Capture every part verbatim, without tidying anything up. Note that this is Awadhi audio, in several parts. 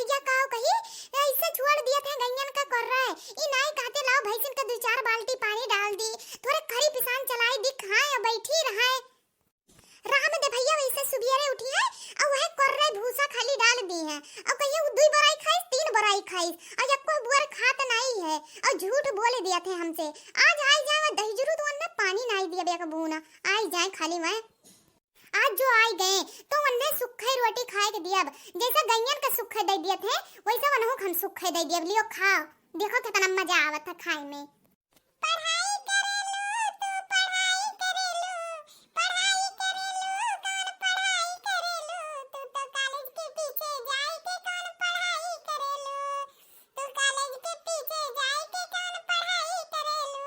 या काव कही, ऐसे छोड़ दिया था गइयन का कर रहा है। ई नाई कहते लाओ भैंसिन का दो चार बाल्टी पानी डाल दी, थोड़े खरी पिसान चलाई दी, खाए और बैठी रहे। राम दे भैया वैसे सुबियरे उठी है और वह कर रहे भूसा खाली डाल दी है और कहिए वो दुई बोराई खाइस, तीन बोराई खाइस और एको बुअर खात नाई है और झूठ बोल दिया थे हमसे। आज आई जाए वह दही जरूर तो उनने पानी नाई दिया बेक बूना, आई जाए खाली वह। आज जो आई गए तो उनने सुखे रोटी खाए के दिया, जैसे गइयन का सुखे दे दिया थे वैसे वनहु हम सुखे दे दिया। लियो खाओ, देखो कितना मजा आवत है खाए में। पढ़ाई करेलू, तू पढ़ाई करेलू, पढ़ाई करेलू, कौन पढ़ाई करेलू? तू तो कॉलेज के पीछे जाए के कौन पढ़ाई करेलू? तू कॉलेज के पीछे जाए के कौन पढ़ाई करेलू?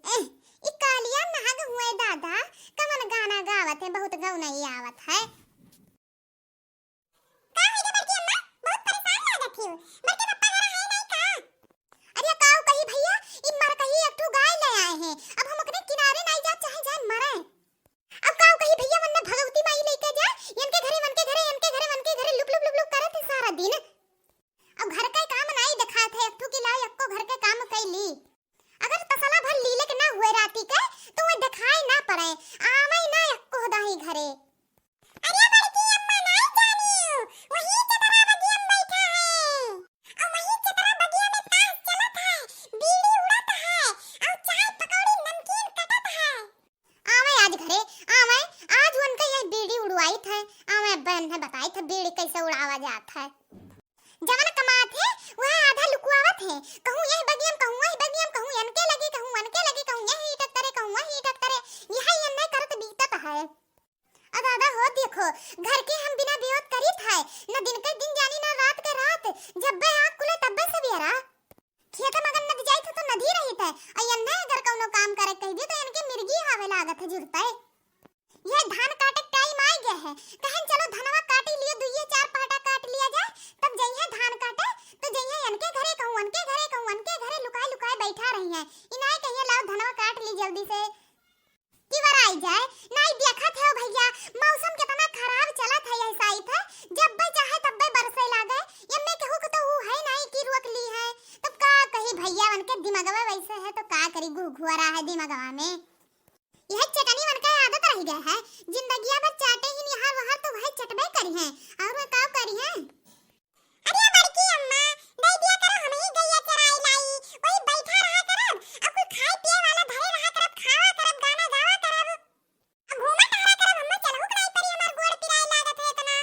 एह, ई कालिया नाग हुए दादा, कवन गाना गावत है, बहुत गौनई आवत है। का हो गे बड़की अम्मा, बहुत परेशान लागत हियो। बड़के पप्पा घरा है नहीं का? अरे काऊ कही भैया, ई मर कही एक ठो गाय ले आए हैं। अब हम ओकरे किनारे नहीं जाब, चाहे जाए मरे। अब काऊ कही भैया, वन्ने भगवती माई लेके जाए, इनके घरे, वनके घरे, इनके घरे, वनके घरे लुप लुप लुप लुप करत है सारा दिन। अब घर का काम नहीं दिखात है, एक ठो की लाओ, एक्को घर के काम कैली। अगर तसला भर लीले के ना हुए राती के, तो वो दिखाई ना पड़े, आवे ना एक्को दाही घरे। अरे बड़की अम्मा, नाई जानियो, वही चतरा बगिया में बैठा है। और वही चतरा बगिया में ताश चलत है, बीड़ी उड़त है, और चाय पकौड़ी नमकीन कटत है। आवे आज घरे, आवे, आज उनके यह बीड़ी उड़वाई थे, आवे बहन है बताई थे बीड़ी कैसे उड़ावा जात है। जवन कमात है, वह आधा लुकवावत है, कहूँ यह बगिया में, कहूँ वह बगिया में, कहूँ इनके लगे, कहूँ उनके लगे, कहूँ यह ईटक तरे, कहूँ वह ईटक तरे, यह इन्ने करत बीतत है। अ दादा हो देखो, घर के हम बिना बेवत करीत है, न दिन के दिन जानी, न रात के रात, जब्बे आँख खुले तब्बे सवेरा। खेत में अगर नदी जाइत है तो नदी रहित है, अ यन्ने अगर कौनो काम करे कह दियो तो इनके मिर्गी आवे लागत है जुरते। यह धान काटे टाइम आ गया है, कहन चलो धनवा काटी लियो, दुइये चार पाटा काट लिया जाए, तब जइहे धान काटे, तो जइहे इनके घरे कहूँ, उनके घरे कहूँ, उनके घरे लुकाए लुकाए बैठा रही है। इनाए कहिए लाओ धनवा काट ली जल्दी से। कि वराई जाए, नाई देखत है भैया, मौसम कितना खराब चलत है, ऐसा ही था, जब्बे चाहे तब्बे बरसे लागे, यम्मे केहू के तो ऊ है नाई कि रोक ली है। तो का कही भैया, उनके दिमागवा वैसे है तो का करी, घुघुआरा है दिमागवा में। यह चटनी उनका आदत रह गया है, जिंदगिया भर चाटे ही निहार वहार तो वह चटबे करी है, और वह का करी है। अरे बड़की अम्मा, दे दिया करो, हम ही गैया चराई लाई, वही बैठा रहा करब, अब कुछ खाए पिए वाला धरे रहा करब, खावा करब, गाना गावा करब, अब घूमा टहरा करब, हम्मा चलहु के नाई परी, हमार गोड़ पिराए लागत है इतना।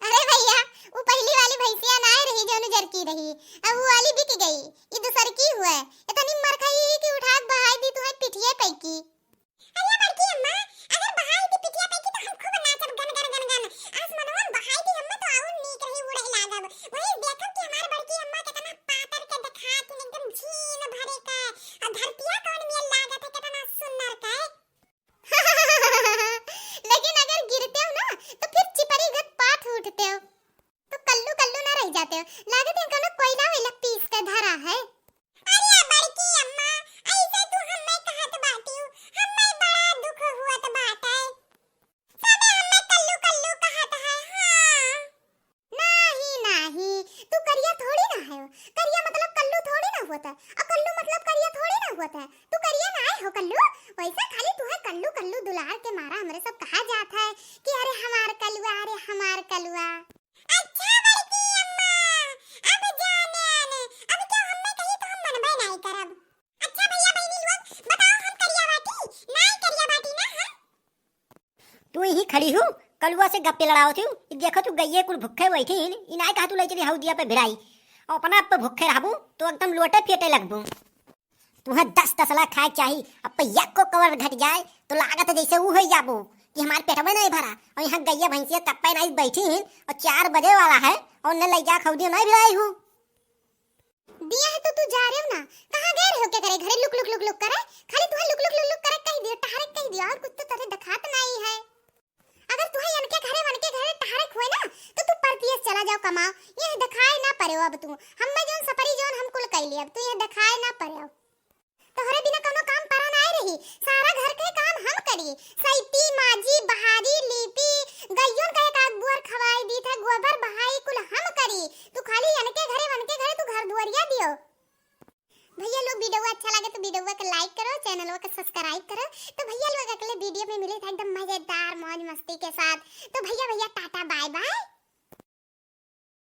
अरे भैया, वो पहली वाली भैंसिया ना रही, जौन उजर की रही, अब वो वाली बिक गई, ये दूसर की हुआ है, इतनी मरखई है कि उठा के बहाई दी तुम्हें पिठिए पैकी। अरे बड़की अम्मा, अगर बहाई दी पिठिया पैकी तो हम खूब नाचब गन गन गन गन। आसमनवा में बहाई दी हम्मे तो और नीक रही उड़े लागब। वही देखब कि हमार बड़की अम्मा कितना पातर के देखात हिन, एकदम झीन भरे के। आ धरतिया कौन मियल लागत है, कितना सुन्नर के। लेकिन अगर गिरते हो ना तो फिर चिपरी गत पाट उठते हो। तो कल्लू कल्लू ना रह जाते हो, लागत है कोनो कोयला वोयला पीस के धरा है। अरे बड़की अम्मा, ऐसे तू हम्मे कहत बाटियो, हम्मे बड़ा दुख हुअत बाटे। सबे हम्मे कल्लू कल्लू कहत है, हाँ। नाही, नाही, तू करिया थोड़ी ना है, करिया मतलब कल्लू थोड़ी ना होता है, और कल्लू मतलब करिया थोड़ी ना होता है, तू करिया ना आए हो कल्लू, वैसे खाली तू है कल्लू कल्लू दुलार के मारा हमरे सब कहा जात है कि अरे हमार कलुआ, अरे हमार कलुआ। अच्छा बड़की अम्मा, अब जानेन, अब क्यों हम्मे कही तो हम मनबे नाई करब। अच्छा भैया बहिनी लोग, बताओ हम करिया बाटी, नाई करिया बाटी ना हम? तू यही खड़ी हू, कलुआ से गप्पे लड़ावत हू, ई देखो तू गइये कुल भुक्खे बैठी हिन, ई नाई कहा तू ले चली हौदिया पे भिड़ाई, और अपना आप पे भुक्खे रहबू तो एकदम लोटे फेटे लगबू। तुहें दस तसला खाए के चाही, अब पे एको कवर घट जाए तो लागत है जैसे ऊ हो जाबो कि हमारे पेटवे नहीं भरा। और यहाँ गैया भैंसिया तप्पे नहीं बैठी हैं और चार बजे वाला है और उन्हें ले जा खौदी नहीं भिड़ाई हूँ। दिया है तो तू जा रहे हो ना, कहाँ गए रहे हो क्या करे घरे लुक लुक लुक लुक करे, खाली तुहें लुक लुक लुक लुक करे कह दियो, टहरे कह दियो, और कुछ तो तोरे दिखात नहीं है। अगर तुहें इनके घरे वनके घरे टहरे हुए ना, तो तू परदेस चला जाओ कमाओ, यह दिखाए ना पड़े अब तू। हम्मे जौन सपरी जौन हम कुल कैली, अब तू यह दिखाए ना पड़े। तोहरे बिना कोनो काम परा ना रही, सारा घर के काम हम करी, सैती, माजी, बहारी, लीपी, गइयों का एक आध बुअर खवाई दी थे, गोबर बहाई कुल हम करी। सब्सक्राइब करो। तो भैया लोग अगले वीडियो में मिले था एकदम मजेदार मौज मस्ती के साथ। तो भैया भैया टाटा बाय बाय।